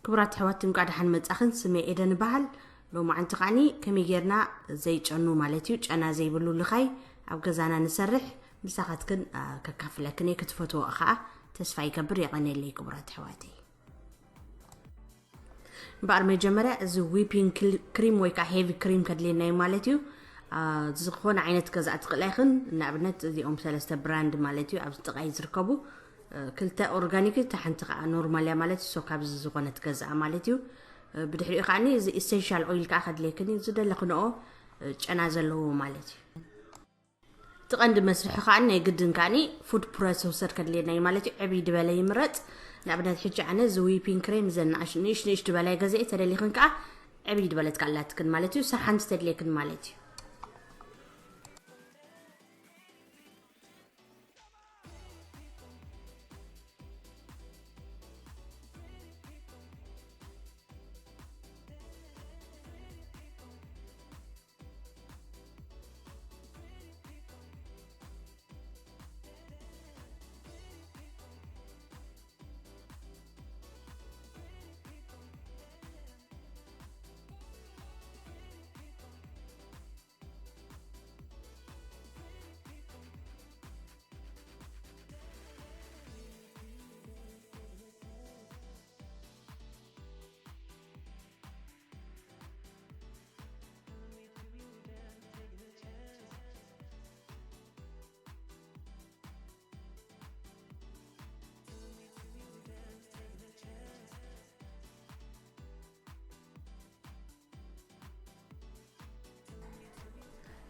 ክቡራት ኣሕዋት፣ እንኳዕ ደሓን መጻኽን። ስመይ ኤደን እበሃል። ሎማዓንቲ ከዓኒ ከመይ ጌርና ዘይጨኑ ማለት እዩ፣ ጨና ዘይብሉ ልኻይ ኣብ ገዛና ንሰርሕ ምሳኻትክን፣ አ፣ ከካፍለክን እየ። ክትፈትዎ ከኣ ተስፋ ይገብር። የቐንየለይ ክቡራት ኣሕዋተይ። እምበኣር መጀመርያ እዚ ዊፒንግ ክል-፣ ክሪም ወይ ከዓ ሄቪ ክሪም ከድልየና እዩ ማለት እዩ። አ፣ ዝኾነ ዓይነት ገዛእ ትኽእላ ይኽን፣ ንኣብነት እዚኦም ሰለስተ ብራንድ ማለት እዩ ኣብዚ ጥቓይ ዝርከቡ፣ እ፣ ክልተ ኦርጋኒክ፣ እታ ሓንቲ ከዓ ኖርማል እያ ማለት እዩ። ሶ ካብዚ ዝኾነ ትገዝኣ ማለት እዩ። እ፣ ብድሕሪኡ ከዓኒ እዚ ኢሴንሻል ኦይል ከዓ ከድልየክን እዩ፣ ዝደለኽንኦ፣ እ፣ ጨና ዘለዎ ማለት እዩ። እቲ ቀንዲ መስርሒ ከዓኒ ናይ ግድን ከዓኒ ፉድ ፕሮሰሰር ከድልየና እዩ ማለት እዩ። ዕብይ ድበለ ይምረፅ። ንኣብነት ሕጂ ኣነ እዚ ዊፒንግ ክሬም ዘን ንእሽ ንእሽ ዝበላ ገዘኢ ተደሊኽን ከዓ ዕብይ ድበለት ካላትክን ማለት እዩ። እሳ ሓንቲ ተድልየክን ማለት እዩ።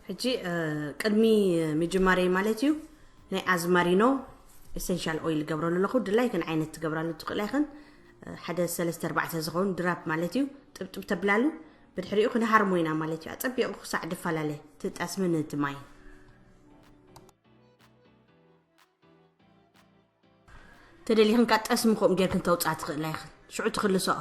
ሕጂ፣ እ፣ ቅድሚ ምጅማረይ ማለት እዩ፣ ናይ ኣዝማሪኖ ኤሰንሻል ኦይል ገብረሉ ኣለኹ። ድላይክን ዓይነት ትገብራሉ ትኽእላ ይኽን፣ እ፣ ሓደ ሰለስተ ኣርባዕተ ዝኸውን ድራፕ ማለት እዩ። ጥብጥብ ተብላሉ፣ ብድሕሪኡ ክንሃርሞ ኢና ማለት እዩ። ኣጸቢቑ ክሳዕ ድፈላለ፣ እቲ ጠስምን እቲ ማይን። ተደሊኽን ካብ ጠስሚ ከምኡ ጌርክን ተውፅኣ ትኽእላ ኢኽን። ሽዑ ትኽልስኦ።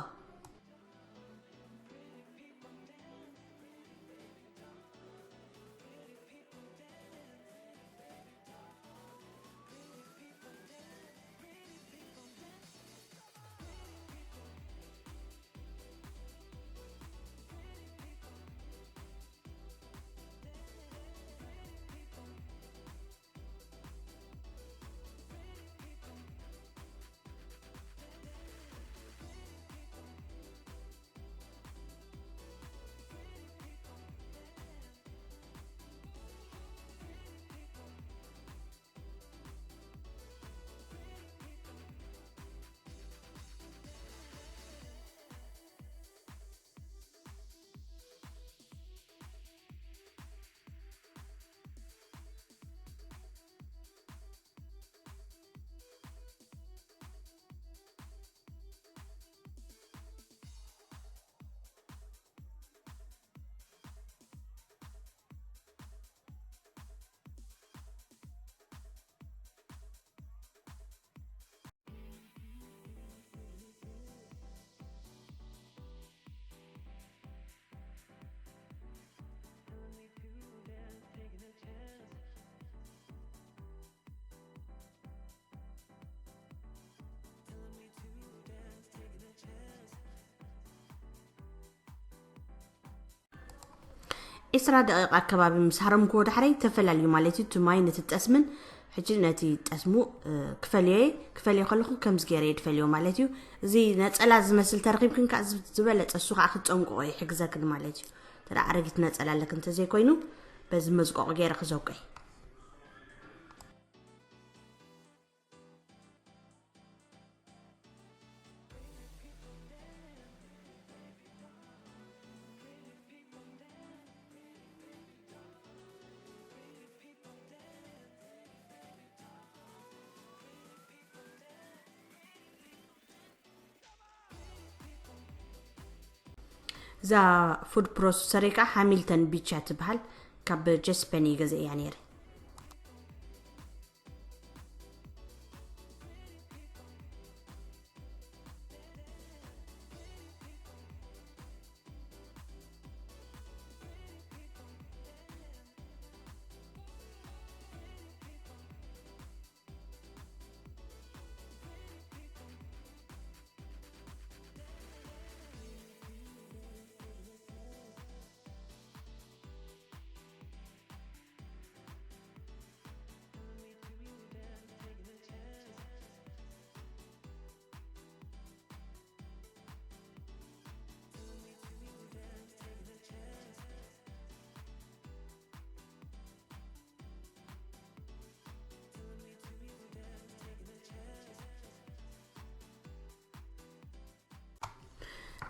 ዒስራ ደቂቃ ኣከባቢ ምስ ሃረምክዎ ዳሕረይ ተፈላልዩ ማለት እዩ። እቲ ማይ ነቲ ጠስምን ሕጂ ነቲ ጠስሙ፣ እ፣ ክፈልዮ እየ። ክፈልዮ ከለኹ ከምዚ ገይረ እየ ድፈልዮ ማለት እዩ። እዚ ነጸላ ዝመስል ተረኺብክን ከኣ ዝ-፣ ዝበለጸ እሱ ከኣ ክትጸንቅቆ ይሕግዘክን ማለት እዩ። እንተ ደኣ ኣረጊት ነጸላ ኣለክን እንተዘይኮይኑ በዚ መዝቆቕ ገይረ ክዘውቀ እየ። እዛ ፉድ ፕሮሰሰር ከዓ ሃሚልተን ቢች እያ ትበሃል። ካብ ጀስፐን ይገዝእ እያ ነይረ።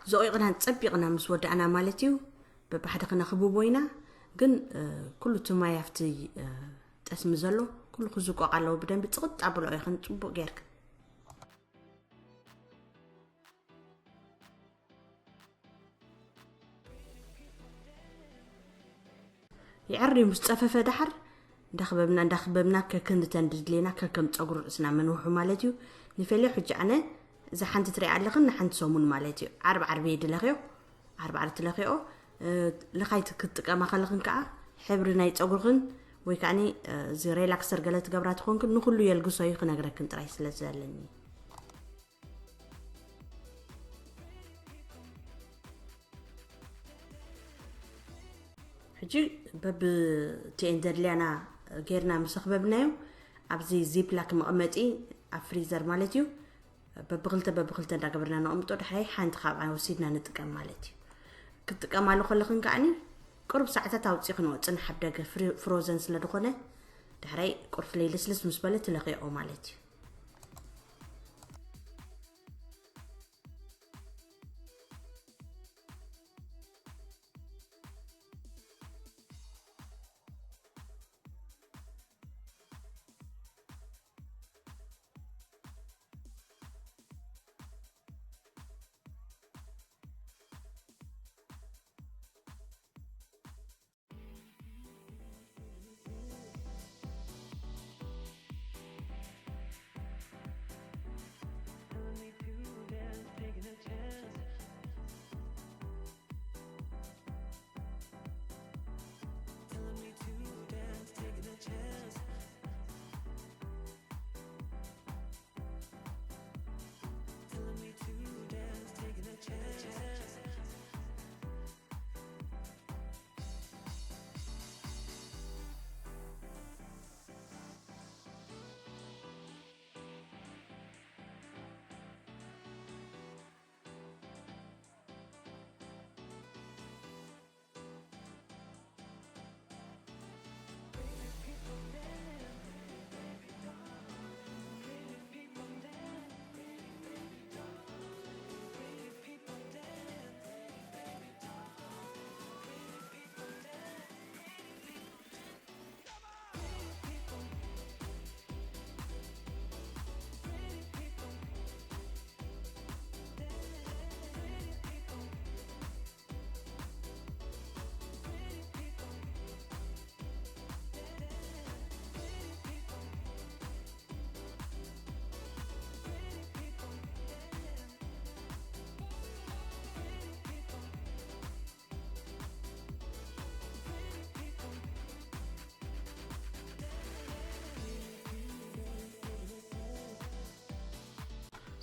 ዘቂቕናን ጸቢቕና ምስ ወዳእና ማለት እዩ። በብሓደ ክነኽብቦ ኢና። ግን ኩሉ እቲ ማይ ኣብቲ ጠስሚ ዘሎ ኩሉ ክዝቆቕ ኣለዎ። ብደንቢ ጽቕጥ ኣብሎ ኢኽን ጽቡቕ ጌርክ። ይዕሪ ምስ ጸፈፈ ደሓር እንዳኽበብና እንዳኽበብና ከክንድተን ድድሌና ከከም ጸጉሪ ርእስና መንውሑ ማለት እዩ። ንፈልዮ ሕጂ ኣነ እዛ ሓንቲ ትሪኣ ኣለኽን ንሓንቲ ሰሙን ማለት እዩ። ዓርብ ዓርብ እየ ድለኽዮ። ዓርብ ዓርብ ትለኽዮ። ለኻይ ክትጥቀማ ከለኽን ከዓ ሕብሪ ናይ ጸጉርኽን ወይ ከዓኒ እዚ ሬላክሰር ገለ ትገብራ ትኾንክን ንኹሉ የልግሶ እዩ ክነግረክን ጥራይ ስለ ዘለኒ። ሕጂ በብቲኤን ዘድልያና ጌርና ምስ ኣኽበብናዮ ኣብዚ ዚፕላክ መቐመጢ ኣብ ፍሪዘር ማለት እዩ በብክልተ በብክልተ እንዳገበርና ነቐምጦ። ድሕራይ ሓንቲ ካብኣ ወሲድና ንጥቀም ማለት እዩ። ክትጥቀማሉ ከለኽን ከዓኒ ቅሩብ ሰዓታት ኣውፂእኽንኦ ፅንሕ ኣብ ደገ ፍሪ- ፍሮዘን ስለ ዝኾነ ድሕራይ ቁርፍለይ ልስልስ ምስ በለ ትለኽኦ ማለት እዩ።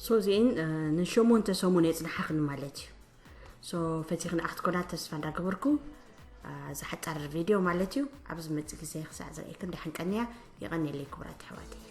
ሶ እዚኤን ንሸሞንተ ሰሙን የፅንሓኽን ማለት እዩ። ሶ ፈቲኽን ክትኮና ተስፋ እንዳገበርኩ እዚ ሓፃር ቪድዮ ማለት እዩ ኣብ ዝመፅእ ግዜ ክሳዕ ዝርእየክን ደሓን ቀንያ። የቐንየለይ ክቡራት ኣሕዋተይ።